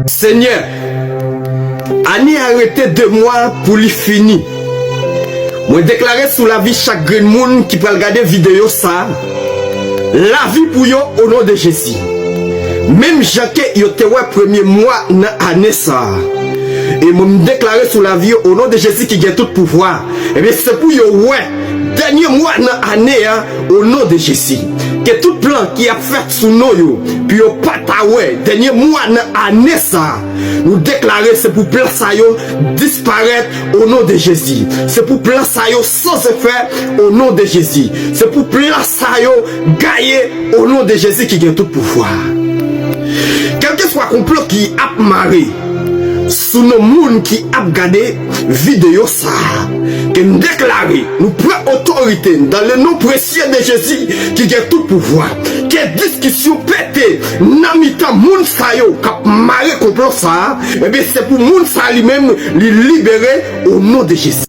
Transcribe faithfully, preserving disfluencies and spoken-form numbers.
Senyè, ane a rete de mwa pou li fini. Mwen deklare sou lavi chak grenn moun ki pral gade videyo sa a, lavi pou yo, o non de Jezi. Menm jan ke yo te wè premye mwa nan ane sa a. E mwen m deklare sou lavi yo, o non de Jezi ki gen tout pouvwa, ebyen, se pou yo wè dènye mwa nan ane a, o non de Jezi. Ke tout plan ki ap fèt sou non yo, pou yo pa ta wè dènye mwa nan ane sa a, nou deklare se pou plan sa yo disparèt, o non de Jezi. Se pou plan sa yo san efè, o non de Jezi. Se pou plan sa yo gaye, o non de Jezi ki gen tout pouvwa. Kèlkeswa konplo ki ap mare sou non moun ki ap gade videyo sa a, ke n deklare, nou pran otorite nan le non presye de Jezi ki gen tout pouvwa. Ke diskisyon pete nan mitan moun sa yo k ap mare konplo sa a, ebyen, se pou moun sa li menm li libere, o non de Jezi.